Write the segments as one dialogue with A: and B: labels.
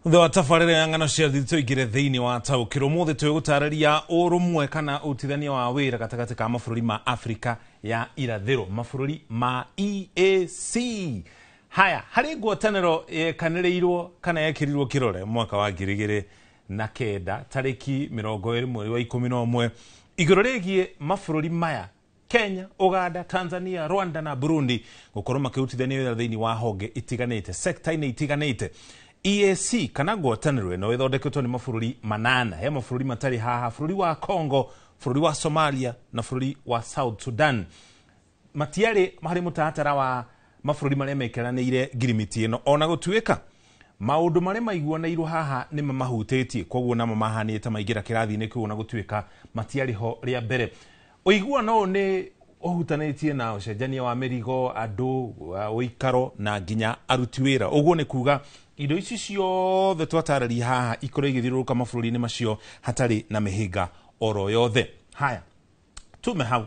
A: Thutha wa tabarĩra ya ng'ano cia thiri tũingĩre thĩinĩ wa taũkĩrwo. Ũmũthĩ twĩgũtarĩria ũrũmwe kana ũrutithania wa wĩra gatagatĩ ka mabũrũri ma Afrika ya irathĩro, mabũrũri ma EAC. Haya, harĩ ngwatanĩro yekanĩrĩirwo kana yekĩrirwo kĩrore mwaka wa 2009 tarĩki 20 mweri wa 11 igũrũ rĩgiĩ mabũrũri maya Kenya, Uganda, Tanzania, Rwanda na Burundi gũkorwo makĩrutithania wĩra thĩinĩ wa honge itiganĩte, sekta-inĩ itiganĩte. EAC kana ngwatanĩro ĩno ĩthondeketwo nĩ mabũrũri manana. He mabũrũri matarĩ haha, bũrũri wa Congo, bũrũri wa Somalia na bũrũri wa South Sudan. Matiarĩ harĩ mũtaratara wa mabũrũri marĩa mekĩranĩire ngirimiti ĩno, ona gũtuĩka maũndũ marĩa maiguanĩirwo haha nĩ mamahutĩtie, koguo namo mahanĩte maingĩra kĩrathi-inĩ kĩu ona gũtuĩka matiarĩ ho rĩa mbere. Ũiguano ũyũ nĩ ũhutanĩtie na ũcenjania wa mĩrigo, andũ, ũikaro na nginya aruti wĩra. Ũguo nĩ kuga indo ici ciothe twatarĩria haha ikorwo igĩthiũrũrũka mabũrũri-inĩ macio hatarĩ na mĩhĩnga oro yothe. Haya, tume hau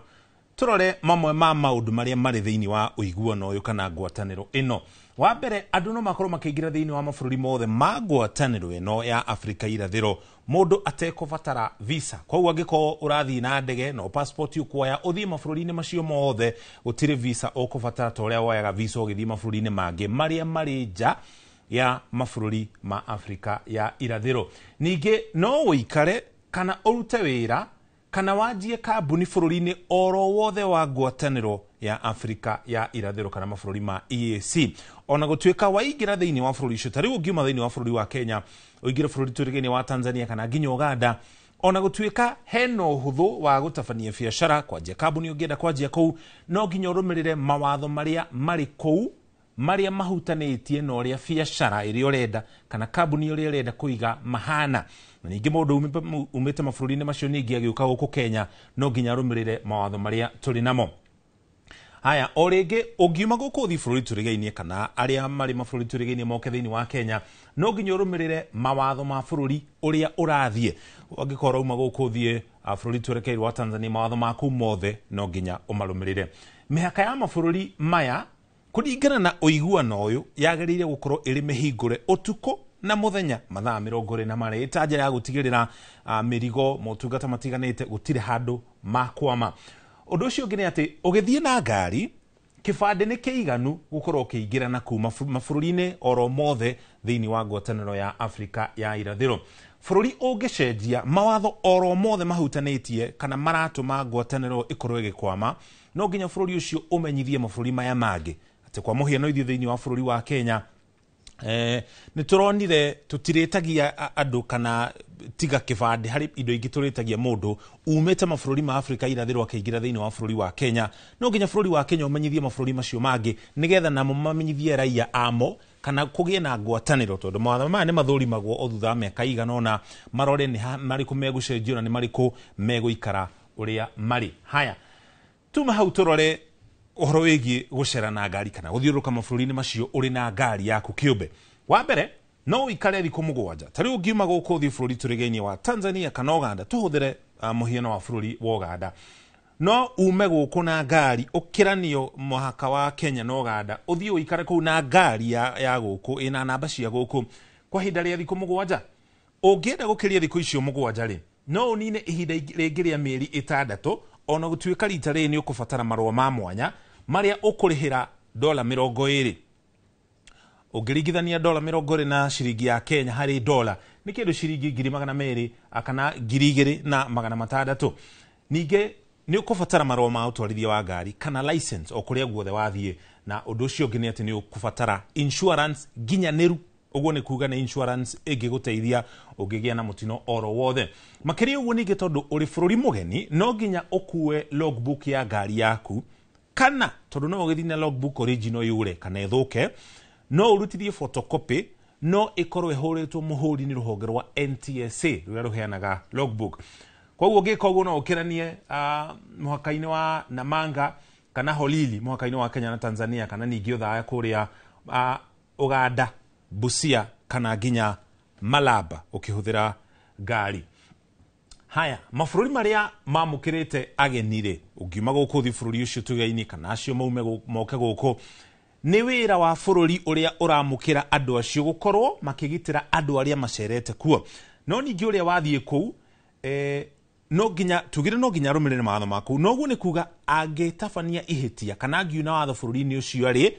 A: tũrore mamwe ma maũndũ marĩa marĩ thĩinĩ wa ũiguano ũyũ kana ngwatanĩro ĩno. Wa mbere, andũ no makorwo makĩingĩra thĩinĩ wa mabũrũri mothe ma ngwatanĩro ĩno ya Afrika irathĩro mũndũ atekũbatara visa. Koguo angĩkorwo ũrathiĩ na ndege no passport ũkuoya ũthiĩ mabũrũri-inĩ macio mothe, gũtirĩ visa ũkũbatara ta ũrĩa woyaga visa ũgĩthiĩ mabũrũri-inĩ mangĩ marĩa marĩ nja ya mabũrũri ma Afrika ya irathĩro. Ningĩ no ũikare kana ũrute wĩra kana wanjie kambuni bũrũri-inĩ oro wothe wa ngwatanĩro ya Afrika ya irathĩro kana mabũrũri ma EAC. Ona gũtuĩka waingĩra thĩinĩ wa bũrũri ũcio, ta rĩu ũngiuma thĩinĩ wa bũrũri wa Kenya ũingĩre bũrũri tũrigainie wa Tanzania kana nginya Uganda, ona gũtuĩka hena ũhũthũ wa gũtabania biacara, kwanjia kambuni ũngĩenda kwanjia kũu, no nginya ũrũmĩrĩre mawatho marĩa marĩ kũu marĩa mahutanĩtie na ũrĩa biacara ĩrĩa ũrenda kana kambuni ĩrĩa ũrenda kũiga mahana. Na ningĩ mũndũ umĩte mabũrũri-inĩ macio ningĩ agĩũka gũkũ Kenya no nginya arũmĩrĩre mawatho marĩa tũrĩ namo. Haya, o rĩngĩ ũngiuma gũkũ ũthiĩ bũrũri tũrigainie kana arĩa marĩ mabũrũri tũrigainie moke thĩinĩ wa Kenya, no nginya ũrũmĩrĩre mawatho ma bũrũri ũrĩa ũrathiĩ. Angĩkorwo ũrauma gũkũ ũthiĩ bũrũri twerekeirwo wa Tanzania, mawatho maku mothe no nginya ũmarũmĩrĩre. Mĩhaka ya mabũrũri maya kũringana na ũiguano ũyũ yagĩrĩire gũkorwo ĩrĩ mĩhingũre ũtukũ na mũthenya mathaa 24, ĩta njĩra ya gũtigĩrĩra mĩrigo motungata matiganĩte gũtirĩ handũ makwama. Ũndũ ũcio ũngĩ nĩ atĩ ũgĩthiĩ na ngari, kĩbandĩ nĩ kĩiganu gũkorwo ũkĩingĩra na kuma mabũrũri-inĩ oro mothe thĩinĩ wa ngwatanĩro ya Afrika ya irathĩro. Bũrũri ũngĩcenjia mawatho oro mothe mahutanĩtie kana maratũma ngwatanĩro ĩkorwo ĩgĩkwama, no nginya bũrũri ũcio ũmenyithie mabũrũri maya mangĩ. Atĩ kwa mũhiano ithuĩ thĩinĩ wa bũrũri wa Kenya, nĩ tũronire tũtirĩtagia andũ kana tiga kĩbandĩ harĩ indo ingĩ tũrĩtagia mũndũ umĩte mabũrũri ma Afrika irathĩro akĩingĩra thĩinĩ wa bũrũri wa Kenya. No nginya bũrũri wa Kenya ũmenyithie mabũrũri macio mangĩ nĩgetha namo mamenyithie raia amo kana kũgĩe na ngwatanĩro, tondũ mawatho maya nĩ mathũrimagwo o thutha wa mĩaka ĩigana ũna marore nĩ marĩkũ megũcenjio na nĩ marĩkũ megũikara ũrĩa marĩ. Haya, tuma hau tũrore ũhoro wĩgiĩ gũcera na ngari kana gũthiũrũrũka mabũrũri-inĩ macio ũrĩ na ngari yaku kĩũmbe. Wa mbere, no ũikare thikũ 7. Ta rĩu ũngiuma gũkũ ũthiĩ bũrũri tũrigainie wa Tanzania kana Uganda, tũhũthĩre mũhiano wa bũrũri wa Uganda. No ume gũkũ na ngari ũkĩranio mũhaka wa Kenya na Uganda, ũthiĩ ũikare kũu na ngari ya gũkũ ĩna namba cia gũkũ kwa ihinda rĩa thikũ 7. Ũngĩenda gũkĩria thikũ icio 7 rĩ, no ũnine ihinda rĩngĩ rĩa mĩeri 6, ona gũtuĩka rita rĩrĩ nĩ ũkũbatara marũa ma mwanya marĩa ũkũrĩhĩra dola 20. Ũngĩringithania dola 20 na ciringi ya Kenya harĩ dola nĩ kĩndũ ciringi 200,000 kana 2,600. Ningĩ nĩ ũkũbatara marũa ma ũtwarithia wa ngari kana license o kũrĩa guothe wathiĩ, na ũndũ ũcio ũngĩ nĩ atĩ nĩ ũkũbatara insurance nginyanĩru. Ũguo nĩ kuga nĩ insurance ĩngĩgũteithia ũngĩgĩa na mũtino oro wothe. Makĩria ũguo ningĩ tondũ ũrĩ bũrũri mũgeni no nginya ũkue logbook ya ngari yaku, kana tondũ no ũgĩthiĩ na logbook original yũre kana ĩthũke, no ũrutithie photocopy no ĩkorwo ĩhũrĩtwo mũhũri nĩ rũhonge rwa NTSA rũrĩa rũheanaga logbook. Koguo ũngĩka ũguo no ũkĩranie mũhaka-inĩ wa Namanga kana Holili mũhaka-inĩ wa Kenya na Tanzania, kana ningĩ Othaya kũrĩa Uganda, Busia kana nginya Malaba ũkĩhũthĩra ngari. Haya, mabũrũri marĩa mamũkĩrĩte ageni rĩ, ũngiuma gũkũ ũthiĩ bũrũri ũcio tũgainie kana acio maume moke gũkũ, Nĩ wĩra wa bũrũri ũrĩa ũramũkĩra andũ acio gũkorwo makĩgitĩra andũ arĩa macerete kuo. No ningĩ ũrĩa wathiĩ kũu no nginya tugire no nginya arũmĩrĩre mawatho ma kũu. Noguo nĩ kuga angĩtabania ihĩtia kana angiuna watho bũrũri-inĩ ũcio rĩ,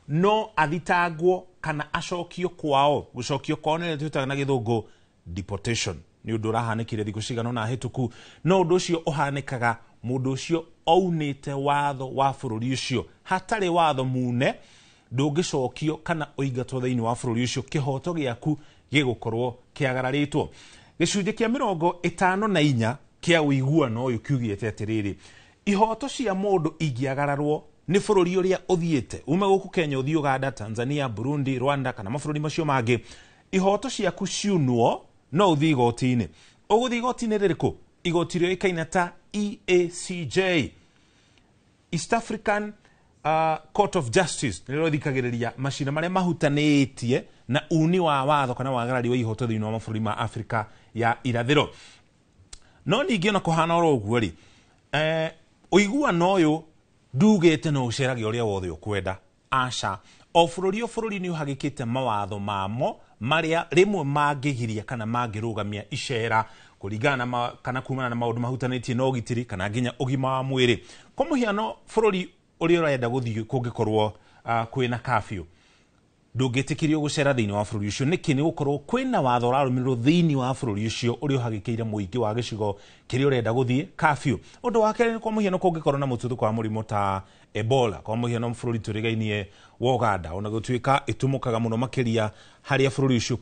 A: no athitangwo kana acokio kwao. Gũcokio kwao nĩ twĩtaga na gĩthũngũ deportation. Nĩ ũndũ ũrahanĩkire thikũ cigana ũna hĩtũku, no ũndũ ũcio ũhanĩkaga mũndũ ũcio aunĩte watho wa bũrũri ũcio. Hatarĩ watho mune ndũngĩcokio kana ũingatwo thĩinĩ wa bũrũri ũcio, kĩhoto gĩaku gĩgũkorwo kĩagararĩtwo. Gĩcunjĩ kĩa 54 kĩa ũiguano ũyũ kiugĩte atĩrĩrĩ, ihoto cia mũndũ ingĩagararwo nĩ bũrũri ũrĩa ũthiĩte, ume gũkũ Kenya ũthiĩ Uganda, Tanzania, Burundi, Rwanda kana mabũrũri macio mangĩ, ihoto ciaku ciunwo no ũthiĩ igoti-inĩ. Ũgũthiĩ igoti-inĩ rĩrĩkũ? Igoti rĩoĩkaine ta EACJ, East African Court of Justice, nĩrĩo rĩthikagĩrĩria macira marĩa mahutanĩtie na uni wa watho kana wagarari wa ihoto thĩinĩ wa mabũrũri ma Afrika ya irathĩro. No ningĩ ona kũhana oro ũguo rĩ, ũiguano ũyũ ndugĩte no ũcerage ũrĩa wothe ũkwenda. Aca, o bũrũri o bũrũri nĩ ũhagĩkĩte mawatho mamo marĩa rĩmwe mangĩgiria kana mangĩrũgamia icera kũringana na kana kumana na maũndũ mahutanĩtie na ũgitĩri kana nginya ũgima wa mwĩrĩ. Kwa mũhiano bũrũri ũrĩa ũrenda gũthiĩ kũngĩkorwo kwĩna curfew, ndũngĩtĩkĩrio gũcera thĩinĩ wa bũrũri ũcio. Nĩkĩ? Nĩ gũkorwo kwĩna watho ũrarũmĩrĩrwo thĩinĩ wa bũrũri ũcio ũrĩa ũhagĩkĩire mũingĩ wa gĩcigo kĩrĩa ũrenda gũthiĩ curfew. Ũndũ wa kerĩ nĩ kwa mũhiano kũngĩkorwo na mũtuthũko wa mũrimũ ta Ebola, kwa mũhiano bũrũri tũrigainie wa Uganda, ona gũtuĩka ĩtumũkaga mũno makĩria harĩa bũrũri ũcio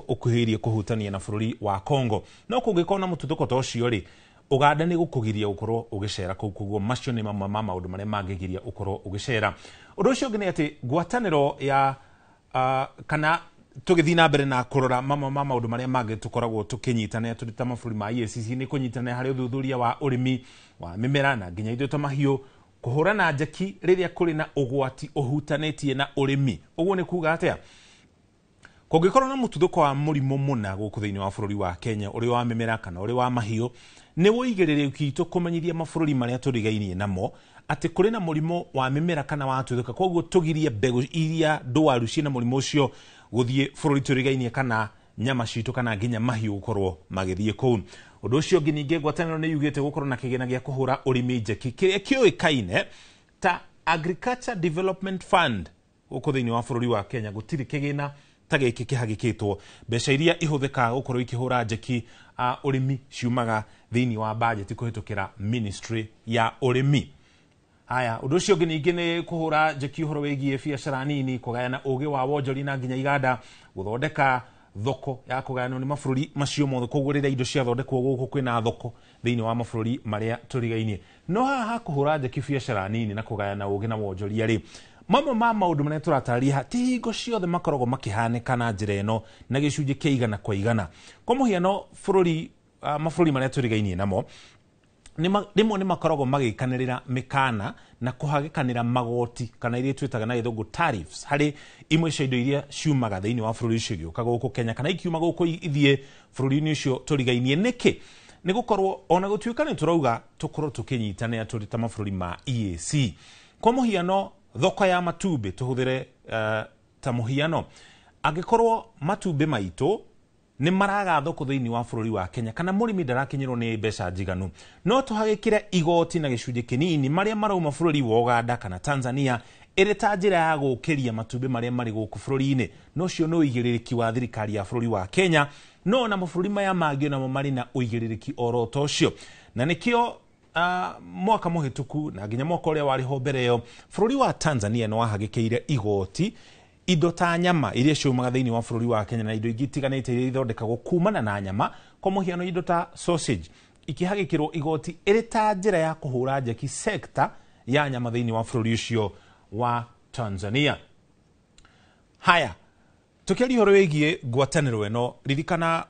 A: ũkuhĩrĩirie kũhutania na bũrũri wa Congo. No kũngĩkorwo na mũtuthũko ta ũcio rĩ, Uganda nĩ gũkũgiria gũkorwo ũgĩcera kũu, koguo macio nĩ mamwe ma maũndũ marĩa mangĩgiria ũkorwo ũgĩcera. Ũndũ ũcio ũngĩ nĩ atĩ ngwatanĩro ya kana tũgĩthiĩ na mbere na kũrora mamwe ma maũndũ marĩa mangĩ tũkoragwo tũkĩnyitanĩra tũrĩ ta mabũrũri ma EACC nĩ kũnyitanĩra harĩ ũthuthuria wa ũrĩmi wa mĩmera na nginya indo ta mahiũ, kũhũrana njeki rĩrĩa kũrĩ na ũgwati ũhutanĩtie na ũrĩmi. Ũguo nĩ kuga atĩa? Kũngĩkorwo na mũtuthũko wa mũrimũ mũna gũkũ thĩinĩ wa bũrũri wa Kenya, ũrĩ wa mĩmera kana ũrĩ wa mahiũ, nĩ ũigĩrĩrĩki witũ kũmenyithia mabũrũri marĩa tũrigainie namo atĩ kũrĩ na mũrimũ wa mĩmera kana wa tuthũka, koguo tũgirie mbegũ iria ndwaru ciĩna mũrimũ ũcio gũthiĩ bũrũri tũrigainie kana nyama citũ kana nginya mahiũ gũkorwo magĩthiĩ kũu. Ũndũ ũcio ũngĩ ningĩ ngwatanĩro nĩ yugĩte gũkorwo na kĩgĩna gĩa kũhũra ũrĩmi njeki kĩrĩa kĩũĩkaine ta Agriculture Development Fund. Gũkũ thĩinĩ wa bũrũri wa Kenya gũtirĩ kĩgĩna ta gĩkĩ kĩhagĩkĩtwo. Mbeca iria ihũthĩkaga gũkorwo ikĩhũra njeki ũrĩmi ciumaga thĩinĩ wa bajeti kũhĩtũkĩra Ministry ya ũrĩmi. Haya, ũndũ ũcio ũngĩ ningĩ nĩ kũhũra njeki ũhoro wĩgiĩ biacara nini, kũgayana ũgĩ wa wonjoria na nginya iganda, gũthondeka thoko ya kũgayanwo nĩ mabũrũri macio mothe, koguo rĩrĩa indo ciathondekwo gũkũ kwĩna thoko thĩinĩ wa mabũrũri marĩa tũrigainie. No haha ha kũhũra njeki biacara nini na kũgayana ũgĩ na wonjoria rĩ, mamwe ma maũndũ marĩa tũratarĩria ti hingo ciothe makoragwo makĩhanĩka na njĩra ĩno na gĩcunjĩ kĩa igana kwa igana. Kwa mũhiano bũrũri mabũrũri marĩa tũrigainie namo rĩmwe nĩ makoragwo magĩkanĩrĩra mĩkana na kũhagĩkanĩra magoti kana iria twĩtaga na gĩthũngũ tariffs harĩ imwe cia indo iria ciumaga thĩinĩ wa bũrũri ũcio igĩũka gũkũ Kenya kana ikiuma gũkũ ithiĩ bũrũri-inĩ ũcio tũrigainie. Nĩkĩ? Nĩ gũkorwo ona gũtuĩka nĩ tũrauga tũkorwo tũkĩnyitanĩra tũrĩ ta mabũrũri ma EAC. Kwa mũhiano thoko ya matumbĩ tũhũthĩre ta mũhiano, angĩkorwo matumbĩ maitũ nĩ maraga thoko thĩinĩ wa bũrũri wa Kenya kana mũrĩmi ndarakinyĩrwo nĩ mbeca njiganu, no tũhagĩkĩre igoti na gĩcunjĩ kĩnini marĩa marauma bũrũri wa Uganda kana Tanzania ĩrĩ ta njĩra ya gũkĩria matumbĩ marĩa marĩ gũkũ bũrũri-inĩ. No ũcio nĩ ũigĩrĩrĩki wa thirikari ya bũrũri wa Kenya, no na mabũrũri maya mangĩ namo marĩ na ũigĩrĩrĩki oro ta ũcio. Na nĩkĩo mwaka mũhĩtũku na nginya mwaka ũrĩa warĩ ho mbere ĩyo, bũrũri wa Tanzania nĩ wahagĩkĩire igoti indo ta nyama iria ciumaga thĩinĩ wa bũrũri wa Kenya na indo ingĩ itiganĩte iria ithondekagwo kumana na nyama, kwa mũhiano indo ta sausage ikĩhagĩkĩrwo igoti ĩrĩ ta njĩra ya kũhũra njeki sekta ya nyama thĩinĩ wa bũrũri ũcio wa Tanzania. Haya, tũkĩaria ũhoro wĩgiĩ ngwatanĩro ĩno, ririkana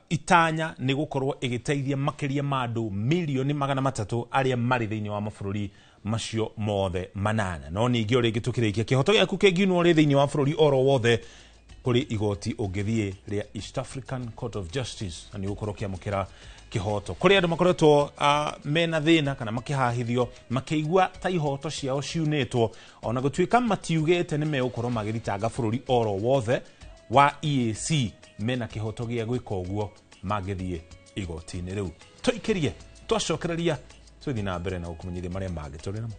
A: itanya nĩ gũkorwo ĩgĩteithia makĩria ma andũ milioni 300 arĩa marĩ thĩinĩ wa mabũrũri macio mothe manana. No ningĩ o rĩngĩ tũkĩrĩkia, kĩhoto gĩaku kĩngiunwo rĩ thĩinĩ wa bũrũri oro wothe, Kũrĩ igoti ũngĩthiĩ rĩa East African Court of Justice na nĩ ũgũkorwo ũkĩamũkĩra kĩhoto. Kũrĩ andũ makoretwo mena thĩna kana makĩhahithio, makĩigua ta ihoto ciao ciunĩtwo, ona gũtuĩka matiugĩte nĩ megũkorwo magĩthitanga bũrũri oro wothe wa EAC. Mena kĩhoto gĩa gwĩka ũguo mangĩthiĩ igoti-inĩ rĩu. Tũikĩrie, twacokereria, tũthiĩ na mbere na gũkũmenyithia marĩa mangĩ tũrĩ namo.